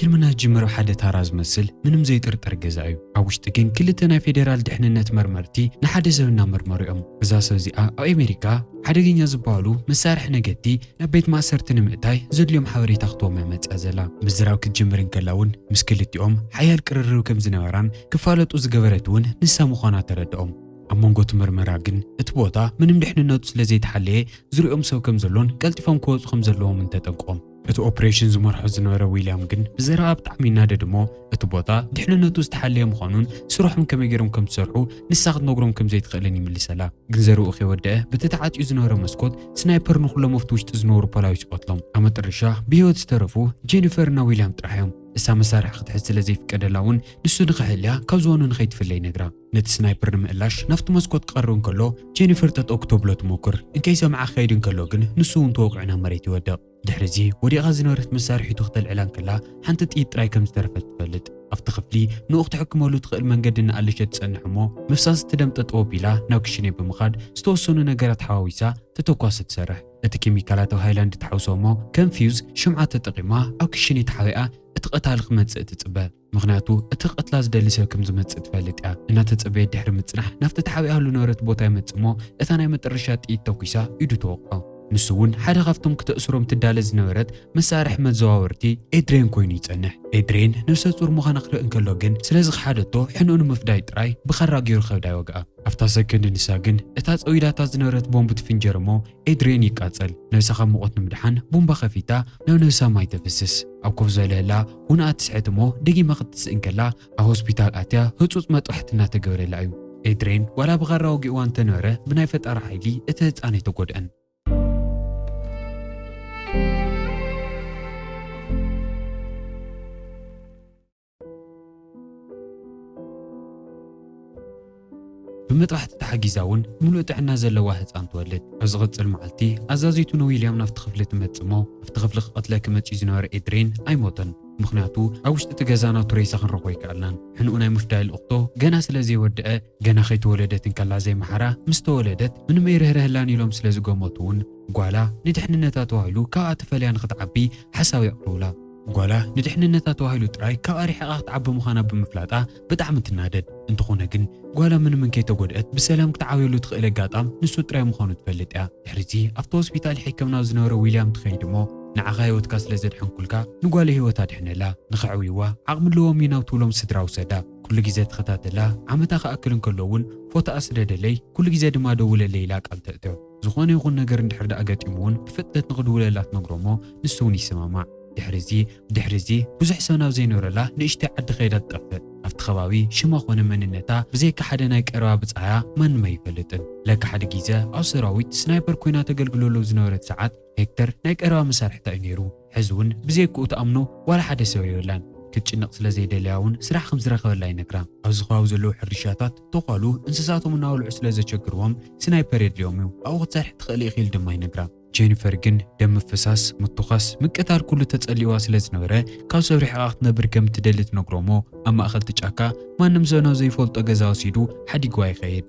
ሕልምና ዝጅምር ኣብ ሓደ ታራ ዝመስል ምንም ዘይጥርጠር ገዛ እዩ። ኣብ ውሽጢ ግን ክልተ ናይ ፌዴራል ድሕንነት መርመርቲ ንሓደ ሰብ እናመርመሩ እዮም። እዛ ሰብ እዚኣ ኣብ ኣሜሪካ ሓደገኛ ዝበሃሉ መሳርሒ ነገድቲ ናብ ቤት ማእሰርቲ ንምእታይ ዘድልዮም ሓበሬታ ክትቦም እያ መፅያ ዘላ። ምዝራብ ክትጅምር እንከላ እውን ምስ ክልቲኦም ሓያል ቅርርብ ከም ዝነበራን ክፋለጡ ዝገበረት እውን ንሳ ምዃና ተረድኦም። ኣብ መንጎ እቲ መርመራ ግን እቲ ቦታ ምንም ድሕንነቱ ስለ ዘይተሓለየ ዝሪኦም ሰብ ከም ዘሎን ቀልጢፎም ክወፁ ከም ዘለዎም እንተጠንቅቖም። እቲ ኦፕሬሽን ዝመርሖ ዝነበረ ዊልያም ግን ብዘረባ ብጣዕሚ ይናደድ እሞ እቲ ቦታ ድሕንነቱ ዝተሓለየ ምዃኑን ስርሖም ከመይ ገይሮም ከም ዝሰርሑ ንሳ ክትነግሮም ከም ዘይትኽእልን ይምልሰላ። ግን ዘረብኡ ከይወደአ በቲ ተዓፅዩ ዝነበረ መስኮት ስናይፐር ንኹሎም ኣብቲ ውሽጢ ዝነበሩ ፖላዊስ ይቐትሎም። ኣብ መጠረሻ ብህይወት ዝተረፉ ጄኒፈር እና ዊልያም ጥራሕ እዮም። እሳ መሳርሒ ክትሕዝ ስለ ዘይፍቀደላ እውን ንሱ ንኽሕልያ ካብ ዝባኑ ንኸይትፍለ ይነግራ። ነቲ ስናይፐር ንምእላሽ ናብቲ መስኮት ክቐርብ እንከሎ ጄኒፈር ጠጠው ክተብሎ ትሞክር። እንከይሰምዓ ክኸይድ እንከሎ ግን ንሱ እውን ተወቂዑ ናብ መሬት ይወድቕ። ድሕሪ እዚ ወዲቓ ዝነበረት መሳርሒቱ ክተልዕላ እንከላ ሓንቲ ጥይት ጥራይ ከም ዝተረፈት ትፈልጥ። ኣብቲ ክፍሊ ንኡ ክትሕክመሉ ትኽእል መንገዲ እናኣለሸት ትጸንሕ እሞ መፍሳስቲ ደም ጠጠው ኣቢላ ናብ ክሽኔ ብምኻድ ዝተወሰኑ ነገራት ሓዋዊሳ ተተኳሲ ትሰርሕ። እቲ ኬሚካላት ኣብ ሃይላንድ ትሓውሶ እሞ ከም ፊውዝ ሽምዓ ተጠቒማ ኣብ ክሽኔ ተሓቢኣ እቲ ቀታሊ ክመጽእ ትጽበ። ምኽንያቱ እቲ ክቐትላ ዝደሊ ሰብ ከም ዝመጽእ ትፈልጥ እያ። እናተጸበየት ድሕሪ ምጽናሕ ናብቲ ተሓቢኣሉ ነበረት ቦታ ይመጽእ እሞ እታ ናይ መጠረሻ ጥይት ተኩሳ ኢዱ ተወቕዖ። ንሱ እውን ሓደ ካብቶም ክተእስሮም ትዳለ ዝነበረት መሳርሒ መዘዋወርቲ ኤድሬን ኮይኑ ይጸንሕ። ኤድሬን ነብሰ ጹር ምዃና ክርኢ እንከሎ ግን ስለ ዝኸሓደቶ ሕንኡ ንምፍዳይ ጥራይ ብኻራ ገይሩ ከብዳ ይወግኣ። ኣብታ ሰከንድ ንሳ ግን እታ ጸዊዳታ ዝነበረት ቦምብ ትፍንጀር እሞ ኤድሬን ይቃጸል። ነብሳ ካብ ሙቐት ንምድሓን ቡምባ ከፊታ ናብ ነብሳ ማይ ተፍስስ። ኣብ ኮፍ ዝበለላ ውንኣ ትስሕት እሞ ደጊማ ክትስእ እንከላ ኣብ ሆስፒታል ኣትያ ህጹጽ መጥባሕቲ እናተገበረላ እዩ። ኤድሬን ዋላ ብኻራ ወጊእዋ እንተነበረ ብናይ ፈጣሪ ሓይሊ እቲ ህጻን ኣይተጎድአን። ብመጥባሕቲ ተሓጊዛ እውን ምሉእ ጥዕና ዘለዋ ህፃን ትወልድ። ኣብ ዝቕፅል መዓልቲ ኣዛዚቱ ንዊልያም ናብቲ ክፍሊ ትመፅእ እሞ ኣብቲ ክፍሊ ክቐትለኪ መፂኡ ዝነበረ ኤድሬን ኣይሞተን። ምኽንያቱ ኣብ ውሽጢ እቲ ገዛ ናቱ ሬሳ ክንረኽቦ ኣይከኣልናን። ሕንኡ ናይ ምፍዳይ ልእኽቶ ገና ስለ ዘይወድአ ገና ከይተወለደት እንከላ ዘይመሓራ ምስ ተወለደት ምንም ኣይርህርህላን ኢሎም ስለ ዝገመቱ እውን ጓላ ንድሕንነታ ተባሂሉ ካብኣ ተፈልያ ንክትዓቢ ሓሳብ የቕርቡላ። ጓላ ንድሕንነታ ተባሂሉ ጥራይ ካብኣ ርሒቓ ክትዓቢ ምዃና ብምፍላጣ ብጣዕሚ ትናደድ። እንተኾነ ግን ጓላ ምንም እንከይተጎድአት ብሰላም ክትዓብየሉ ትኽእል ኣጋጣም ንሱ ጥራይ ምዃኑ ትፈልጥ እያ። ድሕሪዚ ኣብቲ ሆስፒታል ይሕከም ናብ ዝነበረ ዊልያም ትኸይድ እሞ ንዓኻ ህይወትካ ስለ ዘድሐንኩልካ ንጓለይ ህይወታ ድሕነላ፣ ንኸዕብይዋ ዓቕሚ ኣለዎም ኢና ትብሎም ስድራ ውሰዳ። ኩሉ ግዜ ትኸታተላ፣ ዓመታ ክኣክል እንከሎ እውን ፎቶኣ ስደደለይ፣ ኩሉ ግዜ ድማ ደውለለይ ኢላ ቃል ተእትዮ። ዝኾነ ይኹን ነገር እንድሕር ደኣ ገጢሙ እውን ብፍጥነት ንኽድውለላ ትነግሮ እሞ ንሱ እውን ይሰማማዕ። ድሕሪ እዚ ድሕሪ እዚ ብዙሕ ሰብ ናብ ዘይነብረላ ንእሽተይ ዓዲ ከይዳ ትጠፍእ። ኣብቲ ከባቢ ሽማ ኮነ መንነታ ብዘይካ ሓደ ናይ ቀረባ ብጻያ ማንም ኣይፈልጥን። ለካ ሓደ ግዜ ኣብ ሰራዊት ስናይፐር ኮይና ተገልግለሉ ዝነበረት ሰዓት ሄክተር ናይ ቀረባ መሳርሕታ እዩ ነይሩ። ሕዚ እውን ብዘይክኡ ትኣምኖ ዋላ ሓደ ሰብ የብላን። ክትጭነቕ ስለ ዘይደለያ እውን ስራሕ ከም ዝረኸበላ ይነግራ። ኣብዚ ከባቢ ዘለዉ ሕርሻታት ተዃሉ እንስሳቶም እናበልዑ ስለ ዘቸግርዎም ስናይፐር የድልዮም እዩ። ኣብኡ ክትሰርሒ ትኽእሊ ኢኺ ኢሉ ድማ ይነግራ። ጄኒፈር ግን ደም ምፍሳስ፣ ምትዃስ፣ ምቅታል ኩሉ ተጸሊዋ ስለ ዝነበረ ካብ ሰብ ርሒቓ ክትነብር ከም እትደሊ ትነግሮ እሞ ኣብ ማእኸል እቲ ጫካ ማንም ሰብ ናብ ዘይፈልጦ ገዛ ወሲዱ ሓዲግዋ ይኸይድ።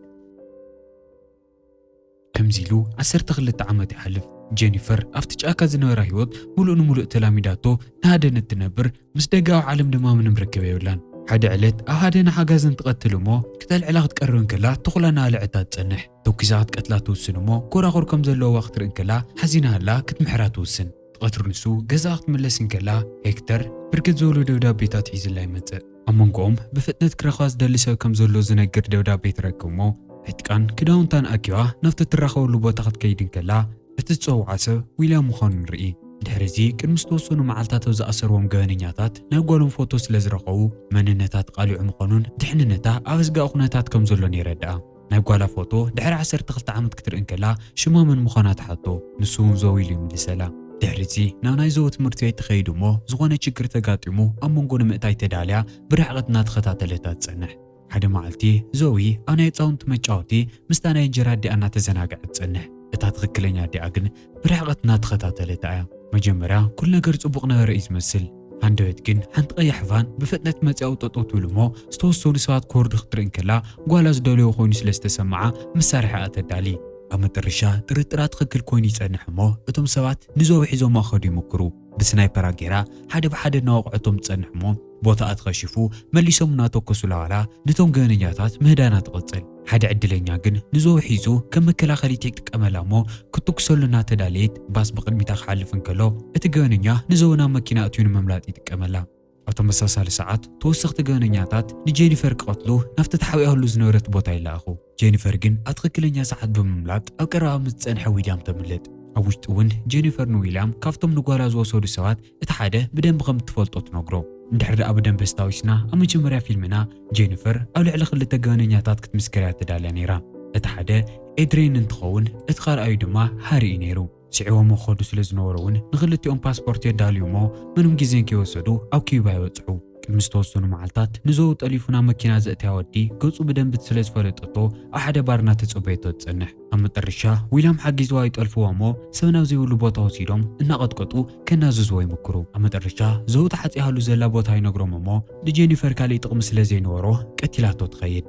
ከምዚ ኢሉ ዓሰርተ ክልተ ዓመት ይሓልፍ። ጄኒፈር ኣብቲ ጫካ ዝነበራ ህይወት ሙሉእ ንሙሉእ ተላሚዳቶ ንሃደን እትነብር፣ ምስ ደጋዊ ዓለም ድማ ምንም ርክብ የብላን። ሓደ ዕለት ኣብ ሃደን ሓጋዘን ትቐትል እሞ ክተልዕላ ክትቀርብ እንከላ ተኹላ እናበልዐታ ትጸንሕ። ተኲሳ ክትቀትላ ትውስን እሞ ኮራኹር ከም ዘለዋ ክትርኢ እንከላ ሓዚና ኣላ ክትምሕራ ትውስን። እቲ ቀትሪ ንሱ ገዛኣ ክትምለስ እንከላ ሄክተር ብርክት ዝበሉ ደብዳቤታት ሒዝላ ይመጽእ። ኣብ መንጎኦም ብፍጥነት ክረኽባ ዝደሊ ሰብ ከም ዘሎ ዝነግር ደብዳቤ ትረክብ እሞ ዕጥቃን ክዳውንታን ኣኪባ ናብቲ ትራኸበሉ ቦታ ክትከይድ እንከላ እቲ ዝጸውዓ ሰብ ዊልያም ምዃኑ ንርኢ። ድሕሪ እዚ ቅድሚ ዝተወሰኑ መዓልታት ኣብ ዝኣሰርዎም ገበነኛታት ናይ ጓሎም ፎቶ ስለ ዝረኸቡ መንነታ ተቓሊዑ ምዃኑን ድሕንነታ ኣብ ኣስጋኢ ኩነታት ከም ዘሎን የረድኣ። ናይ ጓላ ፎቶ ድሕሪ ዓሰርተ ክልተ ዓመት ክትርኢ እንከላ ሽማ መን ምዃና ትሓቶ። ንሱ እውን ዞዊ ኢሉ ይምልሰላ። ድሕሪ እዚ ናብ ናይ ዞዊ ትምህርቲ ቤት ትኸይድ እሞ ዝኾነ ችግር ተጋጢሙ ኣብ መንጎ ንምእታይ ተዳልያ ብርሕቐት እናተኸታተለታ ትጸንሕ። ሓደ መዓልቲ ዞዊ ኣብ ናይ ህጻውንቲ መጫወቲ ምስታ ናይ እንጀራ ኣዲኣ እናተዘናግዐት ትጸንሕ። እታ ትኽክለኛ ኣዲኣ ግን ብርሕቐት እናተኸታተለታ እያ። መጀመርያ ኩሉ ነገር ጽቡቕ ነበረ እዩ ዝመስል። ሃንደበት ግን ሓንቲ ቀያሕ ቫን ብፍጥነት መጺኣ ጠጠው ትብል እሞ ዝተወሰኑ ሰባት ክወርዱ ክትርኢ እንከላ ጓላ ዝደለዮ ኮይኑ ስለ ዝተሰምዓ መሳርሒኣ ተዳሊ። ኣብ መጠረሻ ጥርጥራ ትኽክል ኮይኑ ይጸንሕ እሞ እቶም ሰባት ንዞዊ ሒዞማ ክኸዱ ይምክሩ። ብስናይፐራ ጌራ ሓደ ብሓደ እናወቕዐቶም ትጸንሕ እሞ፣ ቦታኣ ተኸሺፉ መሊሶም እናተኮሱላ ዋላ ነቶም ገበነኛታት ምህዳና ትቕጽል። ሓደ ዕድለኛ ግን ንዞዊ ሒዙ ከም መከላኸሊት ይጥቀመላ እሞ፣ ክትኩሰሉ እናተዳለየት ባስ ብቕድሚታ ክሓልፍ እንከሎ፣ እቲ ገበነኛ ንዞዊ ናብ መኪና ኣእትዩ ንምምላጥ ይጥቀመላ። ኣብ ተመሳሳሊ ሰዓት ተወሰኽቲ ገበነኛታት ንጄኒፈር ክቐትሉ ናብቲ ተሓቢኣሉ ዝነበረት ቦታ ይለኣኹ። ጄኒፈር ግን ኣብ ትኽክለኛ ሰዓት ብምምላጥ ኣብ ቀረባ ምስ ዝጸንሐ ዊልያም ተምልጥ። ኣብ ውሽጢ እውን ጄኒፈር ንዊልያም ካብቶም ንጓላ ዝወሰዱ ሰባት እቲ ሓደ ብደንቢ ከም እትፈልጦ ትነግሮ። እንድሕር ደኣ ብደንቢ ኣስታዊስና ኣብ መጀመርያ ፊልምና ጄኒፈር ኣብ ልዕሊ ክልተ ገበነኛታት ክትምስክር እያ ተዳልያ ነይራ። እቲ ሓደ ኤድሬን እንትኸውን እቲ ካልኣዩ ድማ ሃሪ እዩ ነይሩ። ስዒቦሞ ክኸዱ ስለ ዝነበሩ እውን ንክልቲኦም ፓስፖርት የዳልዩ እሞ ምንም ግዜ ከይወሰዱ ኣብ ኪዩባ ይበጽሑ። ቅድሚ ዝተወሰኑ መዓልታት ንዞው ጠሊፉ ናብ መኪና ዘእትያ ወዲ ገጹ ብደንቢ ስለ ዝፈለጠቶ ኣብ ሓደ ባር እናተጸበየቶ ትጸንሕ። ኣብ መጠረሻ ዊልያም ሓጊዝዋ ይጠልፍዋ እሞ ሰብ ናብ ዘይብሉ ቦታ ወሲዶም እናቐጥቀጡ ከናዝዝዎ ይምክሩ። ኣብ መጠረሻ ዞው ተሓጺኣሉ ዘላ ቦታ ይነግሮም እሞ ንጄኒፈር ካሊእ ጥቕሚ ስለ ዘይነበሮ ቀቲላቶ ትኸይድ።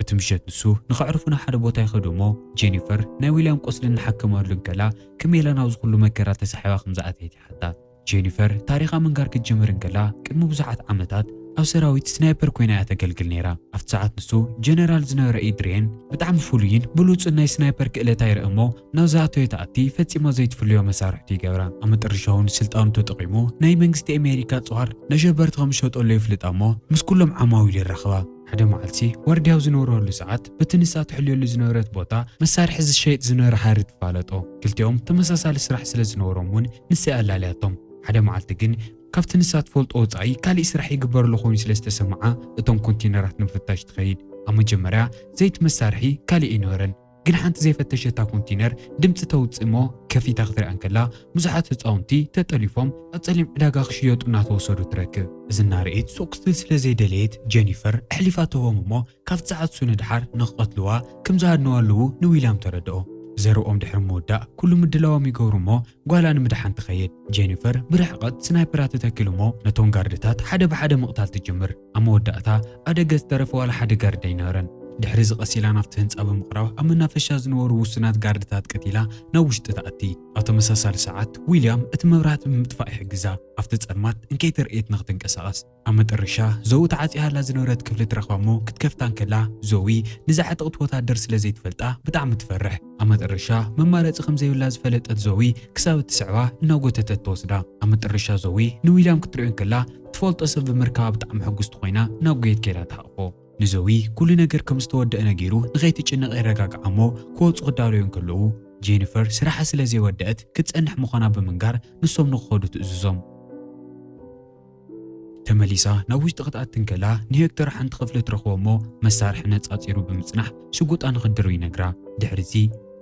እቲ ምሸት ንሱ ንኸዕርፉ ናብ ሓደ ቦታ ይኸዱ እሞ ጄኒፈር ናይ ዊልያም ቁስሊ እናሓከመሉ እንከላ ከመይ ኢላ ናብዚ ኩሉ መከራ ተሳሒባ ከም ዝኣተየት ይሓታ። ጄኒፈር ታሪኻ ምንጋር ክትጅምር እንከላ ቅድሚ ብዙሓት ዓመታት ኣብ ሰራዊት ስናይፐር ኮይና እያ ተገልግል ነይራ። ኣብቲ ሰዓት ንሱ ጀነራል ዝነበረ ኤድሪየን ብጣዕሚ ፍሉይን ብሉጽን ናይ ስናይፐር ክእለታ ይርኢ እሞ ናብ ዝኣተወ ተኣቲ ፈጺማ ዘይትፍልዮ መሳርሕቱ ይገብራ። ኣብ መጠረሻ እውን ስልጣኑ ተጠቒሙ ናይ መንግስቲ ኣሜሪካ ኣጽዋር ነሸበርቲ ከም ዝሸጠሉ የፍልጣ እሞ ምስ ኩሎም ዓማዊሉ ይራኸባ። ሓደ መዓልቲ ዋርድያ ኣብ ዝነብረሉ ሰዓት በቲ ንሳ ትሕልየሉ ዝነበረት ቦታ መሳርሒ ዝሸይጥ ዝነበረ ሃሪ ትፋለጦ። ክልቲኦም ተመሳሳሊ ስራሕ ስለ ዝነበሮም እውን ንሳ ኣላልያቶም። ሓደ መዓልቲ ግን ካብቲ ንሳ ትፈልጦ ወጻኢ ካሊእ ስራሕ ይግበረሉ ኮይኑ ስለ ዝተሰምዓ እቶም ኮንቴነራት ንምፍታሽ ትኸይድ። ኣብ መጀመርያ ዘይቲ መሳርሒ ካሊእ ኣይነበረን። ግን ሓንቲ ዘይፈተሸታ ኮንቴነር ድምፂ ተውፅእ እሞ ከፊታ ክትሪኣ እንከላ ብዙሓት ህፃውንቲ ተጠሊፎም ኣብ ፀሊም ዕዳጋ ክሽየጡ እናተወሰዱ ትረክብ። እዚ እናርኤት ሱቕ ክትብል ስለ ዘይደለየት ጀኒፈር ኣሕሊፋ ትህቦም እሞ ካብቲ ሰዓት እሱ ንድሓር ንክቐትልዋ ከም ዝሃድንዋ ኣለዉ ንዊልያም ተረድኦ። ዘረብኦም ድሕሪ ምውዳእ ኩሉ ምድላዎም ይገብሩ እሞ ጓላ ንምድሓን ትኸይድ። ጀኒፈር ብርሕቐት ስናይፐራ ትተክል እሞ ነቶም ጋርድታት ሓደ ብሓደ ምቕታል ትጅምር። ኣብ መወዳእታ ኣብ ደገ ዝተረፈ ዋላ ሓደ ጋርድ ኣይነበረን። ድሕሪ እዚ ቀስ ኢላ ናብቲ ህንጻ ብምቕራብ ኣብ መናፈሻ ዝነበሩ ውሱናት ጋርድታት ቀቲላ ናብ ውሽጢ ትኣቲ። ኣብ ተመሳሳሊ ሰዓት ዊልያም እቲ መብራህቲ ብምጥፋእ ይሕግዛ። ኣብቲ ጸልማት እንከይተርእየት ንክትንቀሳቐስ ኣብ መጠረሻ ዞዊ ተዓጺያላ ዝነበረት ክፍሊ ትረኽባ እሞ ክትከፍታ እንከላ ዞዊ ንዝዓጠቕት ወታደር ስለ ዘይትፈልጣ ብጣዕሚ ትፈርሕ። ኣብ መጠረሻ መማረጺ ከም ዘይብላ ዝፈለጠት ዞዊ ክሳብ እትስዕባ እናጎተተት ትወስዳ። ኣብ መጠረሻ ዞዊ ንዊልያም ክትሪኦ እንከላ ትፈልጦ ሰብ ብምርካባ ብጣዕሚ ሕጉስቲ ኮይና ናብ ጉየት ከይዳ ትሓቕፎ። ንዞዊ ኩሉ ነገር ከም ዝተወደአ ነጊሩ ንኸይትጭነቕ የረጋግዓ እሞ ክወጹ ክዳለዩ እንከለዉ ጄኒፈር ስራሓ ስለ ዘይወደአት ክትጸንሕ ምዃና ብምንጋር ንሶም ንክኸዱ ትእዝዞም። ተመሊሳ ናብ ውሽጢ ክትኣቲ እንከላ ንሄክተር ሓንቲ ክፍሊ ትረኽቦ እሞ መሳርሒ ነጻጺሩ ብምጽናሕ ሽጉጣ ንክድሩ ይነግራ። ድሕሪዚ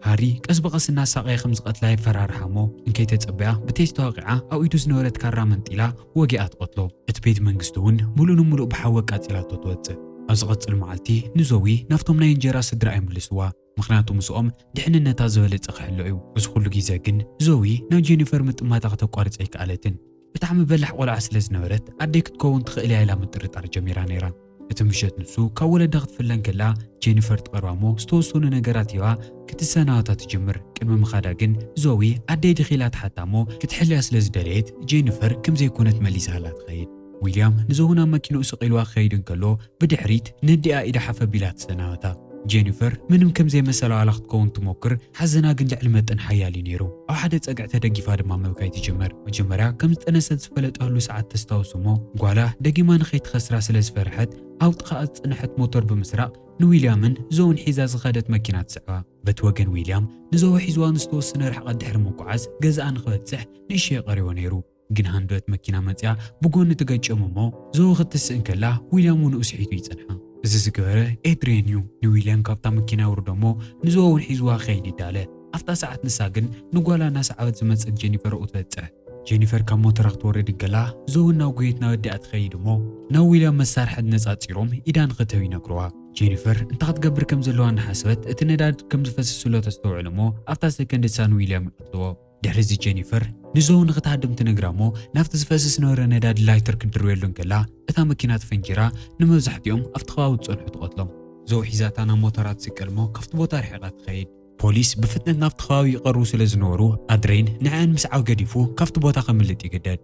ሃሪ ቀስ ብቐስ እናሳቐየ ከም ዝቐትላ የፈራርሓ እሞ እንከይተጸበያ ብቴስታ ወቒዓ ኣብ ኢዱ ዝነበረት ካራ መንጢላ ወጊኣ ትቐትሎ። እቲ ቤት መንግስቲ እውን ሙሉእ ንሙሉእ ብሓዊ ኣቃጺላቶ ትወጽእ። ኣብ ዝቐጽል መዓልቲ ንዞዊ ናብቶም ናይ እንጀራ ስድራ ይምልስዋ። ምኽንያቱ ምስኦም ድሕንነታ ዝበለጸ ክሕሎ እዩ። እዚ ኩሉ ግዜ ግን ዞዊ ናብ ጄኒፈር ምጥማታ ከተቋርጽ ኣይከኣለትን። ብጣዕሚ በላሕ ቆልዓ ስለ ዝነበረት ኣደይ ክትከውን ትኽእል እያ ኢላ ምጥርጣር ጀሚራ ነይራ። እቲ ምሸት ንሱ ካብ ወለዳ ክትፍለ እንከላ ጄኒፈር ትቐርባ እሞ ዝተወሰኑ ነገራት ሂባ ክትሰናበታ ትጅምር። ቅድሚ ምኻዳ ግን ዞዊ ኣደይ ድኺ ኢላ ትሓታ እሞ ክትሕልያ ስለ ዝደለየት ጄኒፈር ከም ዘይኮነት መሊሳላ ትኸይድ። ዊልያም ንዞዊ ናብ መኪንኡ ስቕ ኢልዋ ክኸይድ እንከሎ ብድሕሪት ነዲኣ ኢዳ ሓፍ ኣቢላ ትሰናበታ። ጄኒፈር ምንም ከም ዘይመሰላ ዋላ ክትከውን ትሞክር፣ ሓዘና ግን ልዕሊ መጠን ሓያል እዩ ነይሩ። ኣብ ሓደ ጸግዒ ተደጊፋ ድማ ምብካይ ትጅምር። መጀመርያ ከም ዝጠነሰት ዝፈለጠሉ ሰዓት ተስታውስ እሞ ጓላ ደጊማ ንኸይትኸስራ ስለ ዝፈርሐት ኣብ ጥቓኣ ዝጸንሐት ሞተር ብምስራቕ ንዊልያምን ዞውን ሒዛ ዝኸደት መኪና ትስዕባ። በቲ ወገን ዊልያም ንዞው ሒዝዋ ንዝተወሰነ ርሕቐት ድሕሪ ምጉዓዝ ገዛኣ ንኽበጽሕ ንእሽቶ የቐርቦ ነይሩ። ግን ሃንደበት መኪና መጺኣ ብጎኒ ትገጭዮም እሞ ዞው ክትስእ እንከላ ዊልያም ንኡ ስሒቱ ይጸንሓ። እዚ ዝገበረ ኤድሪየን እዩ። ንዊልያም ካብታ መኪና የውርዶ እሞ ንዞው እውን ሒዝዋ ክኸይድ ይዳለ። ኣብታ ሰዓት ንሳ ግን ንጓላ እናሰዓበት ዝመጸት ጄኒፈር ኣብኡ ትበጽሕ። ጄኒፈር ካብ ሞተራ ክትወርድ እንከላ ዞውን ናብ ጉየት ናብ ኣዲኣ ትኸይድ እሞ ናብ ዊልያም መሳርሒ ነጻጺሮም ኢዳ ንክትህብ ይነግርዋ። ጄኒፈር እንታይ ክትገብር ከም ዘለዋ እናሓሰበት እቲ ነዳዲ ከም ዝፈስስሎ ተስተውዕል እሞ ኣብታ ሰከንድ እሳ ንዊልያም ይቐትልዎ። ድሕሪ እዚ ጄኒፈር ንዞው ንክትሃድም ትነግራ እሞ ናብቲ ዝፈስስ ዝነበረ ነዳዲ ላይተር ክትድርብየሉ እንከላ እታ መኪና ተፈንጂራ ንመብዛሕትኦም ኣብቲ ከባቢ ዝጸንሑ ትቐትሎም። ዞው ሒዛታ ናብ ሞተራ ትስቀል እሞ ካብቲ ቦታ ርሒቓ ትኸይድ። ፖሊስ ብፍጥነት ናብቲ ከባቢ ይቐርቡ ስለ ዝነበሩ፣ ኣድሬን ንዕኣን ምስዓብ ገዲፉ ካብቲ ቦታ ከምልጥ ይግደድ።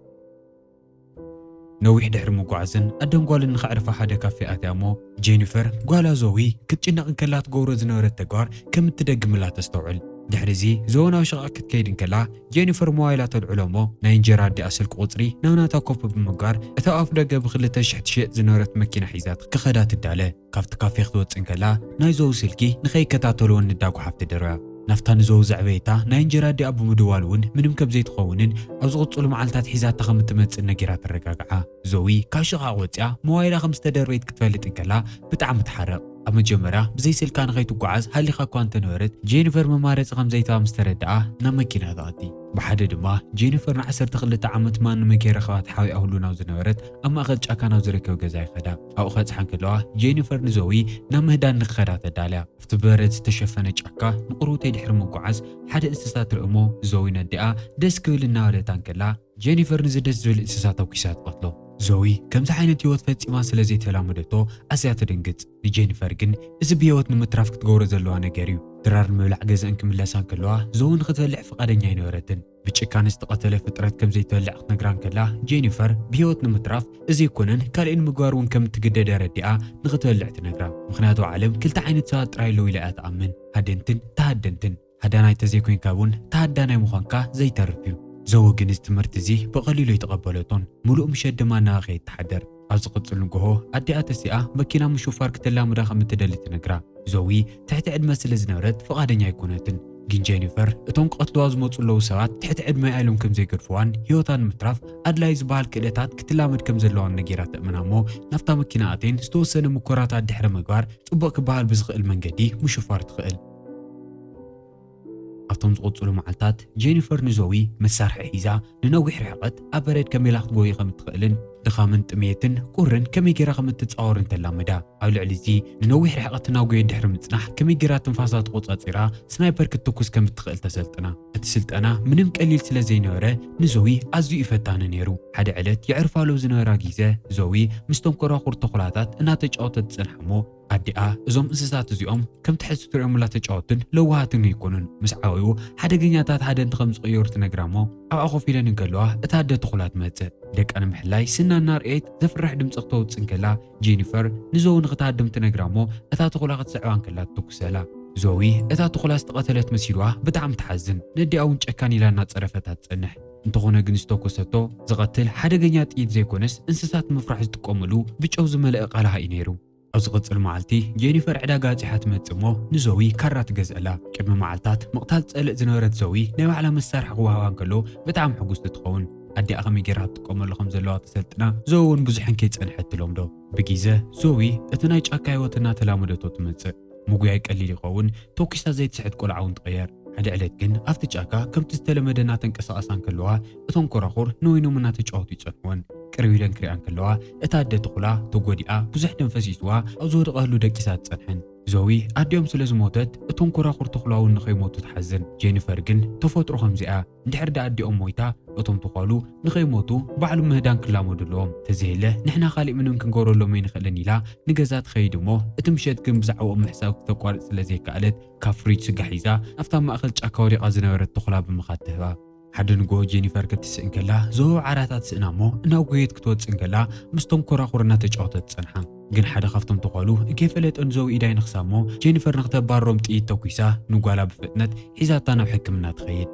ነዊሕ ድሕሪ ምጉዓዝን ኣደን ጓልን ንኸዕርፋ ሓደ ካፌ ኣትያ እሞ፣ ጄኒፈር ጓላ ዞዊ ክትጭነቕ እንከላ ትገብሮ ዝነበረት ተግባር ከም እትደግምላ ተስተውዕል። ድሕሪ እዚ ዞዊ ናብ ሸቓቕ ክትከይድ እንከላ፣ ጄኒፈር ሞባይላ ተልዕሎ እሞ፣ ናይ እንጀራ ኣዲኣ ስልኪ ቁጽሪ ናብ ናታ ኮፒ ብምግባር፣ እታ ኣፍ ደገ ብኽልተ ሽሕ ትሽየጥ ዝነበረት መኪና ሒዛ ክኸዳ ትዳለ። ካብቲ ካፌ ክትወጽእ እንከላ፣ ናይ ዞዊ ስልኪ ንኸይከታተልዎ ንዳጓሓፍ ትደርብያ። ናብታ ንዞዊ ዘዕበየታ ናይ እንጀራ ኣዲኣ ብምድዋል እውን ምንም ከም ዘይትኸውንን ኣብ ዝቕጽሉ መዓልታት ሒዛታ ከም እትመጽእ ነጊራ ተረጋግዓ። ዞዊ ካብ ሽቓቕ ወጺኣ ሞባይላ ከም ዝተደርበየት ክትፈልጥ እንከላ ብጣዕሚ ትሓርቕ። ኣብ መጀመርያ ብዘይ ስልካ ንኸይትጓዓዝ ሃሊኻ እኳ እንተነበረት፣ ጄኒፈር መማረጺ ከም ዘይትህባ ምስ ተረድኣ ናብ መኪና ትኣቲ። ብሓደ ድማ ጄኒፈር ንዓሰርተ ክልተ ዓመት ማንም ከይረኸባ ተሓቢኣ ህሉናው ዝነበረት ኣብ ማእከል ጫካ ናብ ዝርከብ ገዛ ይኸዳ። ኣብኡ ከብጽሓ እንከለዋ ጄኒፈር ንዞዊ ናብ ምህዳን ንክኸዳ ተዳልያ። ኣብቲ ብበረድ ዝተሸፈነ ጫካ ንቑሩብተይ ድሕሪ ምጉዓዝ ሓደ እንስሳ ትርኢ እሞ ዞዊ ነዲኣ ደስ ክብል እናበለታ እንከላ ጄኒፈር ንዚ ደስ ዝብል እንስሳ ተኩሳ ትቐትሎ። ዞዊ ከምዚ ዓይነት ህይወት ፈጺማ ስለ ዘይተላመደቶ ኣዝያ ትድንግጽ። ንጄኒፈር ግን እዚ ብህይወት ንምትራፍ ክትገብሮ ዘለዋ ነገር እዩ። ድራር ንምብላዕ ገዝአን ክምለሳ እንከለዋ ዞዊ ንክትበልዕ ፍቓደኛ ኣይነበረትን። ብጭካነ ዝተቐተለ ፍጥረት ከም ዘይትበልዕ ክትነግራ እንከላ ጄኒፈር ብህይወት ንምትራፍ እዚ ኣይኮነን ካልእ ንምግባር እውን ከም እትግደድ ኣረዲኣ ንክትበልዕ ትነግራ። ምኽንያቱ ኣብ ዓለም ክልተ ዓይነት ሰባት ጥራይ ኣለዉ ኢላ እያ ትኣምን፣ ሃደንትን ተሃደንትን። ሃዳናይ ተዘይኮይንካ እውን ተሃዳናይ ምዃንካ ዘይተርፍ እዩ። ዞዊ ግን እዚ ትምህርቲ እዚ ብቐሊሉ ኣይተቐበለቶን። ምሉእ ምሸት ድማ እናበኸየት ትሓድር። ኣብ ዝቕጽል ንግሆ ኣዲኣ ተሲኣ መኪና ምሹፋር ክትላምዳ ከም እትደሊ ትነግራ። ዞዊ ትሕቲ ዕድመ ስለ ዝነበረት ፍቓደኛ ኣይኮነትን። ግን ጄኒፈር እቶም ክቐትልዋ ዝመጹ ኣለዉ ሰባት ትሕቲ ዕድመ ኢሎም ከም ዘይገድፍዋን ህይወታ ንምትራፍ ኣድላዪ ዝበሃል ክእለታት ክትላመድ ከም ዘለዋን ነጊራ ተእምና እሞ ናብታ መኪና ኣትየን ዝተወሰነ ምኮራታት ድሕሪ ምግባር ጽቡቕ ክበሃል ብዝኽእል መንገዲ ምሹፋር ትኽእል። ኣብቶም ዝቕጽሉ መዓልታት ጄኒፈር ንዞዊ መሳርሒ ሒዛ ንነዊሕ ርሕቀት ኣብ በረድ ከመይ ኢላ ክትጎዪ ከም እትኽእልን ድኻምን ጥሜትን ቁርን ከመይ ጌራ ከም እትጻወርን ተላምዳ። ኣብ ልዕሊ እዚ ንነዊሕ ርሕቀት እናጎየት ድሕሪ ምጽናሕ ከመይ ጌራ ትንፋሳ ተቖጻጺራ ስናይፐር ክትትኩስ ከም እትኽእል ተሰልጥና። እቲ ስልጠና ምንም ቀሊል ስለ ዘይነበረ ንዞዊ ኣዝዩ እዩ ፈታኒ ነይሩ። ሓደ ዕለት የዕርፋ ኣለዉ ዝነበራ ግዜ ዞዊ ምስቶም ኮራኹር ተኹላታት እናተጫወተት ትጸንሓ እሞ ኣዲኣ እዞም እንስሳት እዚኦም ከም ትሕቲ ትሪኦምላ ተጫወትን ለዋሃትን ኣይኮኑን። ምስ ዓበዩ ሓደገኛታት ሃደንቲ ከም ዝቕየሩ ትነግራ እሞ ኣብኣ ኮፍ ኢለን እንከለዋ እታ ኣደ ተኹላ ትመጽእ። ደቃ ንምሕላይ ስና እናርኣየት ዘፍርሕ ድምጺ ክተውጽእ እንከላ ጄኒፈር ንዞዊ ንኽትሃድም ትነግራ እሞ እታ ተኹላ ክትስዕባ እንከላ ትትኩሰላ። ዞዊ እታ ተኹላ ዝተቐተለት መሲልዋ ብጣዕሚ ትሓዝን። ነዲኣ እውን ጨካን ኢላ እናጸረፈታ ትጸንሕ። እንተኾነ ግን ዝተኮሰቶ ዝቐትል ሓደገኛ ጥይት ዘይኮነስ እንስሳት ንምፍራሕ ዝጥቀምሉ ብጨው ዝመልአ ቃላሃ እዩ ነይሩ። ኣብ ዝቕጽል መዓልቲ ጄኒፈር ዕዳጋ ኣጺሓ ትመጽእ እሞ ንዞዊ ካራ ትገዝኣላ። ቅድሚ መዓልታት ምቕታል ትጸልእ ዝነበረት ዞዊ ናይ ባዕላ መሳርሒ ክወሃባ እንከሎ ብጣዕሚ ሕጉስቲ ትኸውን። ኣዲኣ ከመይ ጌራ ክትጥቀመሉ ከም ዘለዋ ተሰልጥና ዞዊ እውን ብዙሕ እንከይጸንሐት ትለምዶ። ብግዜ ዞዊ እቲ ናይ ጫካ ህይወት እናተላመደቶ ትመጽእ። ምጉያይ ቀሊል ይኸውን፣ ተኩሳ ዘይትስሕት ቆልዓ እውን ትቕየር። ሓደ ዕለት ግን ኣብቲ ጫካ ከምቲ ዝተለመደ እናተንቀሳቐሳ እንከለዋ እቶም ኮራኹር ንበይኖም እናተጫወቱ ይጸንሕወን። ቅርብ ኢለን ክሪኣ እንከለዋ እታ ኣደ ተኹላ ተጎዲኣ ብዙሕ ደም ፈሲስዋ ኣብ ዝወደቐሉ ደቂሳ ትጸንሐን። ዞዊ ኣዲኦም ስለ ዝሞተት እቶም ኮራኹር ተኹላ እውን ንኸይሞቱ ትሓዝን። ጄኒፈር ግን ተፈጥሮ ከምዚኣ እንድሕር ደኣ ኣዲኦም ሞይታ እቶም ተዃሉ ንኸይሞቱ ባዕሉ ምህዳን ክላመዱ ኣለዎም። ተዘየለ ንሕና ካሊእ ምንም ክንገብረሎም ኣይንኽእልን ኢላ ንገዛ ትኸይድ እሞ እቲ ምሸት ግን ብዛዕባኦም ምሕሳብ ክተቋርጽ ስለ ዘይከኣለት ካብ ፍሪጅ ስጋ ሒዛ ናብታ ማእከል ጫካ ወዲቓ ዝነበረት ተኹላ ብምኻድ ትህባ። ሓደ ንግሆ ጄኒፈር ክትስእ እንከላ ዞዊ ዓራታ ትስእና እሞ እናጎየት ክትወጽእ እንከላ ምስቶም ኮራኹር እናተጫወተት ትጸንሓ። ግን ሓደ ካብቶም ተዃሉ ከይፈለጠ ንዞዊ ኢዳ ይነኽሳ እሞ ጄኒፈር ንክተባርሮም ጥይት ተኩሳ ንጓላ ብፍጥነት ሒዛታ ናብ ሕክምና ትኸይድ።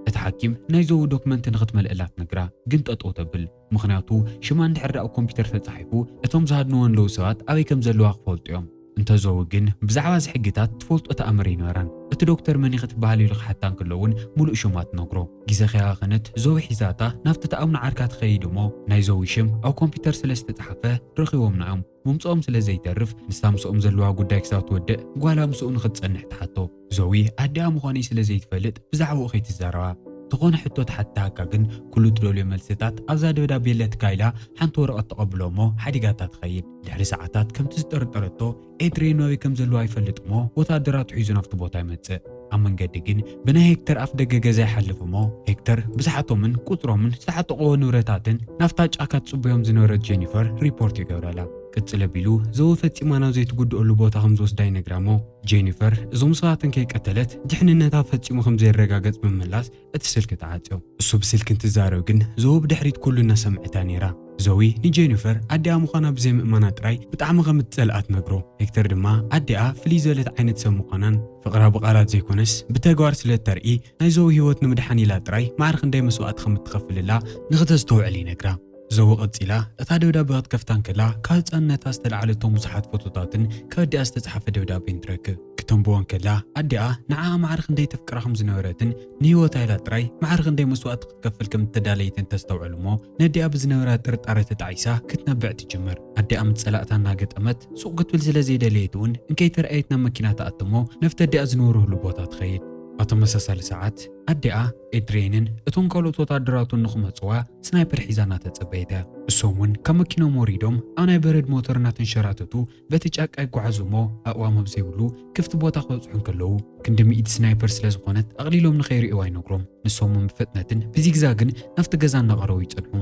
እቲ ሓኪም ናይ ዞዊ ዶክመንት ንክትመልእላ ትነግራ፣ ግን ጠጠው ተብል። ምኽንያቱ ሽማ እንድሕር ደኣ ኣብ ኮምፒውተር ተጻሒፉ እቶም ዝሃድንወን ኣለዉ ሰባት ኣበይ ከም ዘለዋ ክፈልጡ እዮም። እንተ ዞዊ ግን ብዛዕባ እዚ ሕግታት ትፈልጦ ተኣምር ኣይነበራን። እቲ ዶክተር መን ኢኺ ትበሃል ኢሉ ክሓታ እንከሎ እውን ምሉእ ሽማ ትነግሮ። ግዜ ከይባኸነት ዞዊ ሒዛታ ናብቲ ተኣምኖ ዓርካ ትኸይድ እሞ ናይ ዞዊ ሽም ኣብ ኮምፒውተር ስለ ዝተጻሓፈ ረኺቦምና እዮም። ምምጽኦም ስለ ዘይተርፍ ንሳ ምስኦም ዘለዋ ጉዳይ ክሳብ ትወድእ ጓላ ምስኡ ንኽትጸንሕ ትሓቶ። ዞዊ ኣዲኣ ምዃነይ ስለ ዘይትፈልጥ ብዛዕባኡ ከይትዛረባ። ዝኾነ ሕቶ ትሓትተካ ግን ኩሉ ትደልዮ መልስታት ኣብዛ ደብዳቤ ኣለትካ ኢላ ሓንቲ ወረቐት ተቐብሎ እሞ ሓዲጋታ ትኸይድ። ድሕሪ ሰዓታት ከምቲ ዝጠርጠረቶ ኤድሬን ኣበይ ከም ዘለዋ ይፈልጥ እሞ ወታደራቱ ሒዙ ናብቲ ቦታ ይመጽእ። ኣብ መንገዲ ግን ብናይ ሄክተር ኣፍ ደገ ገዛ ይሓልፍ እሞ ሄክተር ብዝሓቶምን ቁጽሮምን ዝተዓጠቕዎ ንብረታትን ናብታ ጫካ ትጽበዮም ዝነበረት ጄኒፈር ሪፖርት ይገብረላ። ቅጽል ኣቢሉ ዞዊ ፈጺማ ናብ ዘይትጉድኣሉ ቦታ ከም ዝወስዳ ይነግራ እሞ፣ ጄኒፈር እዞም ሰባት እንከይቀተለት ድሕንነታ ፈጺሙ ከም ዘይረጋገጽ ብምምላስ እቲ ስልኪ ተዓጽዮ። እሱ ብስልኪ እንትዛረብ ግን ዞዊ ብድሕሪት ኩሉ እናሰምዐታ ነይራ። ዞዊ ንጄኒፈር ኣዲኣ ምዃና ብዘይምእማና ጥራይ ብጣዕሚ ከም እትጸልኣ ትነግሮ። ሄክተር ድማ ኣዲኣ ፍልይ ዝበለት ዓይነት ሰብ ምዃናን ፍቕራ ብቓላት ዘይኮነስ ብተግባር ስለ እተርኢ ናይ ዞዊ ህይወት ንምድሓን ኢላ ጥራይ ማዕረ ክንደይ መስዋእቲ ከም እትኸፍልላ ንኽተስተውዕል ይነግራ። ዞዊ ቀጺላ እታ ደብዳበ ክትከፍታ እንከላ ካብ ህጻንነታ ዝተላዕለቶም ብዙሓት ፎቶታትን ካብ ኣዲኣ ዝተጻሕፈ ደብዳቤን ትረክብ። ክተንብቦ እንከላ ኣዲኣ ንዓኣ ማዕረ ክንደይ ተፍቅራ ከም ዝነበረትን ንህይወታ ኢላ ጥራይ ማዕረ ክንደይ መስዋእቲ ክትከፍል ከም እተዳለየትን ተስተውዕል እሞ ነዲኣ ብዝነበራ ጥርጣረ ተጣዒሳ ክትነብዕ ትጅምር። ኣዲኣ ምስ ጸላእታ እናገጠመት ሱቕ ክትብል ስለ ዘይደለየት እውን እንከይተረኣየት ናብ መኪና ትኣትሞ ነፍቲ ኣዲኣ ዝነብርህሉ ቦታ ትኸይድ። ኣብ ተመሳሳሊ ሰዓት ኣዲኣ ኤድሬንን እቶም ካልኦት ወታደራቱን ንኽመጽዋ ስናይፐር ሒዛ እናተጸበየት እያ። እሶም እውን ካብ መኪኖም ወሪዶም ኣብ ናይ በረድ ሞተር እናተንሸራተቱ በቲ ጫካ ይጓዓዙ እሞ ኣእዋም ኣብ ዘይብሉ ክፍቲ ቦታ ክበጽሑ እንከለዉ ክንዲ ሚእቲ ስናይፐር ስለ ዝኾነት ኣቕሊሎም ንኸይርእይዋ ይነግሮም። ንሶም እውን ብፍጥነትን ብዚግዛግን ናብቲ ገዛ እናቐረቡ ይጸንሑ።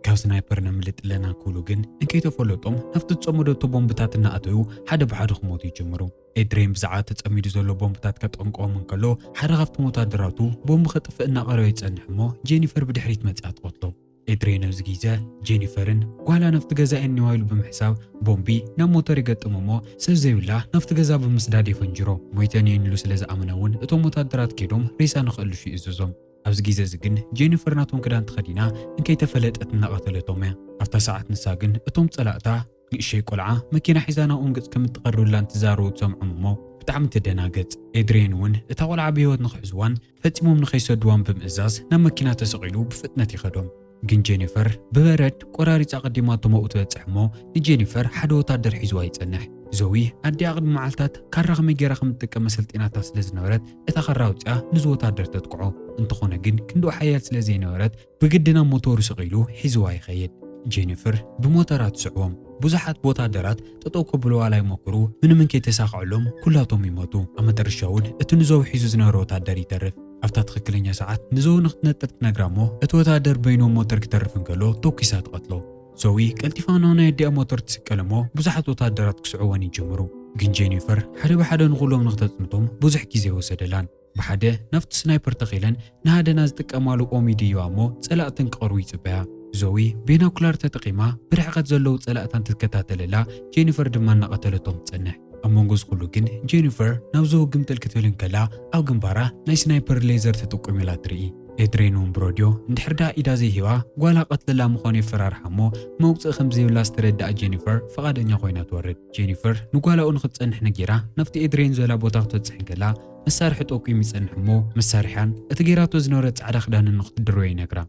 ካብ ስናይፐር ነምልጥ ኣለና ክብሉ ግን እንከይተፈለጦም ናብቲ ዝጸመደቶ ቦምብታት እናኣተዩ ሓደ ብሓደ ክሞቱ ይጅምሩ። ኤድሬን ብዛዕባ ተጸሚዱ ዘሎ ቦምብታት ከጠንቅቖም እንከሎ ሓደ ካብቶም ወታደራቱ ቦምብ ከጥፍእ እናቐረበ ይጸንሕ እሞ ጄኒፈር ብድሕሪት መጺኣ ትቐትሎ። ኤድሬን ኣብዚ ግዜ ጄኒፈርን ጓላ ናብቲ ገዛ እኒዋ ኢሉ ብምሕሳብ ቦምቢ ናብ ሞተር ይገጥም እሞ ሰብ ዘይብላ ናብቲ ገዛ ብምስዳድ የፈንጅሮ። ሞይተን እየን ኢሉ ስለ ዝኣመነ እውን እቶም ወታደራት ከይዶም ሬሳ ንኽእልሹ ይእዝዞም። ኣብዚ ግዜ እዚ ግን ጄኒፈር ናቶም ክዳን ተኸዲና እንከይተፈለጠት እናቐተለቶም እያ። ኣብታ ሰዓት ንሳ ግን እቶም ጸላእታ ንእሸይ ቆልዓ መኪና ሒዛ ናብኦም ገጽ ከም እትቐርብላ እንትዛረቡ ትሰምዖም እሞ ብጣዕሚ ትደናገጽ። ኤድሬን እውን እታ ቆልዓ ብህይወት ንኽሕዝዋን ፈጺሞም ንኸይሰድዋን ብምእዛዝ ናብ መኪና ተሰቒሉ ብፍጥነት ይኸዶም። ግን ጄኒፈር ብበረድ ቆራሪጻ ቀዲማቶም ኣብኡ ትበጽሕ እሞ ንጄኒፈር ሓደ ወታደር ሒዝዋ ይጸንሕ። ዞዊ ኣዲኣ ቅድሚ መዓልታት ካራ ከመይ ጌራ ከም እትጥቀም ኣሰልጢናታ ስለ ዝነበረት እታ ካራ ኣውጺኣ ንዚ ወታደር ተጥቅዖ። እንተኾነ ግን ክንድኡ ሓያል ስለ ዘይነበረት ብግዲ ናብ ሞተሩ ስቕ ኢሉ ሒዝዋ ይኸይድ። ጄኒፈር ብሞተራ ትስዕቦም። ብዙሓት ወታደራት ጠጠው ከብልዋ ላይሞክሩ ምንም እንከይተሳኽዕሎም ኩላቶም ይሞቱ። ኣብ መጠረሻ እውን እቲ ንዞዊ ሒዙ ዝነበረ ወታደር ይተርፍ። ኣብታ ትኽክለኛ ሰዓት ንዞዊ ንኽትነጥር ትነግራ እሞ እቲ ወታደር በይኑ ሞተር ክተርፍ እንከሎ ተኩሳ ትቐትሎ። ዞዊ ቀልጢፋ ናብ ናይ ኣዲኣ ሞተር ትስቀል እሞ ብዙሓት ወታደራት ክስዕወን ይጅምሩ። ግን ጄኒፈር ሓደ ብሓደ ንኹሎም ንኽተጽንቶም ብዙሕ ግዜ ወሰደላን። ብሓደ ናብቲ ስናይፐር ተኺለን ንሃደና ዝጥቀማሉ ኦሚ ድይዋ እሞ ጸላእተን ክቐርቡ ይጽበያ። ዞዊ ቤናኩላር ተጠቒማ ብርሕቐት ዘለዉ ጸላእታ እንትትከታተለላ ጄኒፈር ድማ እናቐተለቶም ትጸንሕ። ኣብ መንጎ እዚ ኩሉ ግን ጄኒፈር ናብ ዞዊ ግምጥል ክትብል እንከላ ኣብ ግንባራ ናይ ስናይፐር ሌዘር ተጠቂሙላ ትርኢ። ኤድሬን እውን ብሮድዮ እንድሕር ደኣ ኢዳ ዘይሂባ ጓላ ቀትለላ ምዃኑ የፈራርሓ እሞ መውጽኢ ከም ዘይብላ ዝተረድኣ ጄኒፈር ፈቓደኛ ኮይና ትወርድ። ጄኒፈር ንጓላኡ ንኽትጸንሕ ነጊራ ናብቲ ኤድሬን ዝበላ ቦታ ክትበጽሕ እንከላ መሳርሒ ጠቂሙ ይጸንሕ እሞ መሳርሕያን እቲ ጌራቶ ዝነበረ ጻዕዳ ክዳንን ንኽትድርበዮ ይነግራ።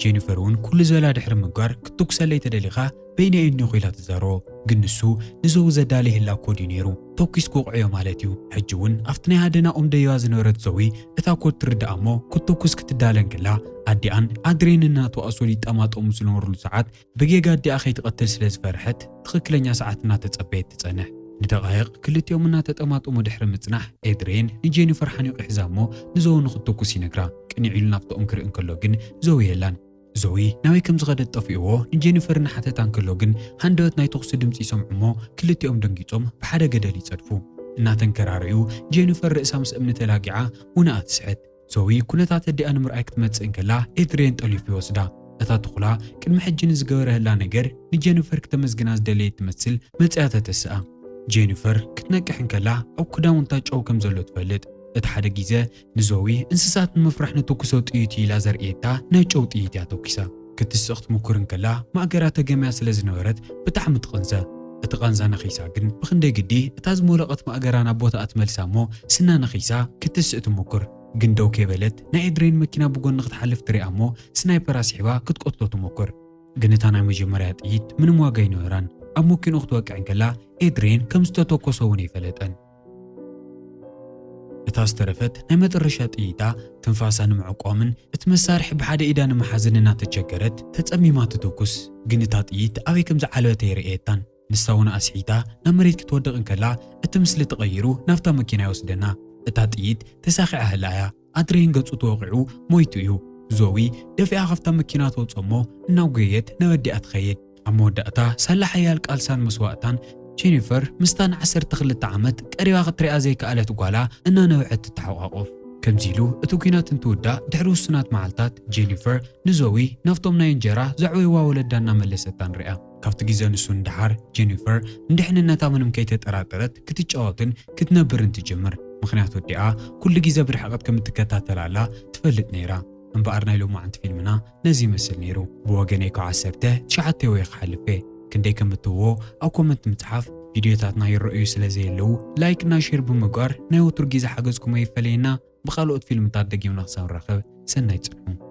ጄኒፈር እውን ኩሉ ዝበላ ድሕሪ ምግባር ክትትኩሰለይ ተደሊኻ በይነይ እኒኹ ኢላ ትዛረቦ። ግን ንሱ ንዘው ዘዳሊ ህላኮ ድዩ ነይሩ? ተኩስ ክውቕዕዮ ማለት እዩ። ሕጂ እውን ኣብቲ ናይ ሃደና ኦም ደይባ ዝነበረት ዘዊ እታ ኮድ ትርድኣ እሞ ክትትኩስ ክትዳለ እንክላ ኣዲኣን ኣድሬንን ናተዋእሶ ይጠማጠሙ ዝነበሩሉ ሰዓት ብጌጋ ኣዲኣ ከይትቐትል ስለ ዝፈርሐት ትኽክለኛ ሰዓት እናተጸበየት ትጸንሕ። ንደቓይቕ ክልቲኦም እናተጠማጠሙ ድሕሪ ምጽናሕ ኤድሬን ንጄኒፈር ሓኒቑ ሒዛ እሞ ንዘዊ ንኽትኩስ ይነግራ። ቅንዕ ኢሉ ናብቲ ኦም ክርኢ እንከሎ ግን ዘዊ የላን። ዞዊ ናበይ ከም ዝኸደት ጠፊእዎ ንጄኒፈር እናሓተታ እንከሎ ግን ሃንደበት ናይ ተኹሲ ድምፂ ይሰምዑ እሞ ክልቲኦም ደንጊፆም ብሓደ ገደል ይፀድፉ። እናተንከራረዩ ጄኒፈር ርእሳ ምስ እምኒ ተላጊዓ ውንኣ ትስሕት። ዞዊ ኩነታት ኣዲኣ ንምርኣይ ክትመፅእ እንከላ ኤድሪየን ጠሊፉ ይወስዳ። እታ ተኹላ ቅድሚ ሕጂ ንዝገበረህላ ነገር ንጄኒፈር ክተመስግና ዝደለየት ትመስል መፅያ ተተስኣ። ጄኒፈር ክትነቅሕ እንከላ ኣብ ክዳውንታ ጨው ከም ዘሎ ትፈልጥ። እቲ ሓደ ግዜ ንዞዊ እንስሳት ንምፍራሕ ንትኩሶ ጥይት እዩ ኢላ ዘርእየታ ናይ ጨው ጥይት እያ ተኩሳ። ክትስእ ክትምኩር እንከላ ማእገራ ተገምያ ስለ ዝነበረት ብጣዕሚ ትቕንዘ። እቲ ቓንዛ ነኺሳ ግን ብኽንደይ ግዲ እታ ዝሞለቐት ማእገራ ናብ ቦታኣ ትመልሳ እሞ ስና ነኺሳ ክትስእ ትምኩር። ግን ደው ከይበለት ናይ ኤድሬን መኪና ብጎኒ ክትሓልፍ ትሪኣ እሞ ስናይፐር ኣስሒባ ክትቀትሎ ትምኩር። ግን እታ ናይ መጀመርያ ጥይት ምንም ዋጋ ኣይነበራን። ኣብ መኪንኡ ክትወቅዕ እንከላ ኤድሬን ከም ዝተተኮሰ እውን ኣይፈለጠን። እታ ዝተረፈት ናይ መጠረሻ ጥይታ ትንፋሳ ንምዕቋምን እቲ መሳርሒ ብሓደ ኢዳ ንምሓዝን እናተቸገረት ተጸሚማ ትትኩስ። ግን እታ ጥይት ኣበይ ከም ዝዓለበት ኣይረኣየታን። ንሳ እውን ኣስሒታ ናብ መሬት ክትወድቕ እንከላ እቲ ምስሊ ተቐይሩ ናብታ መኪና ይወስደና። እታ ጥይት ተሳኺዓ ህላ እያ። ኣድሬን ገጹ ተወቒዑ ሞይቱ እዩ። ዞዊ ደፊኣ ካብታ መኪና ተውፅኦ እሞ እናጎየየት ናብ ኣዲኣ ትኸይድ። ኣብ መወዳእታ ሳላ ሓያል ቃልሳን መስዋእታን ጄኒፈር ምስታ ን ዓሰርተ ክልተ ዓመት ቀሪባ ክትሪኣ ዘይከኣለት ጓላ እናነብዐት ትተሓቋቆፍ። ከምዚ ኢሉ እቲ ኲናት እንትውዳእ ድሕሪ ውሱናት መዓልታት ጄኒፈር ንዞዊ ናብቶም ናይ እንጀራ ዘዕበይዋ ወለዳ እናመለሰታ ንሪኣ። ካብቲ ግዜ ንሱ ንደሓር ጄኒፈር ንድሕንነታ ምንም ከይተጠራጠረት ክትጫወትን ክትነብርን ትጅምር። ምኽንያቱ ኣዲኣ ኩሉ ግዜ ብርሕቀት ከም እትከታተላላ ትፈልጥ ነይራ። እምበኣር ናይ ሎማዓንቲ ፊልምና ነዚ ይመስል ነይሩ። ብወገነይ ካብ ዓሰርተ ትሽዓተ ወይ ክሓልፍ እየ። ክንደይ ከም እትህቦ ኣብ ኮመንት ምጽሓፍ፣ ቪድዮታትና ይረኣዩ ስለ ዘየለዉ ላይክ እና ሼር ብምግባር ናይ ወትሩ ግዜ ሓገዝኩም ኣይፈለየና። ብኻልኦት ፊልምታት ደጊምና ክሳብ ንራኸብ ሰናይ ጽንሑ።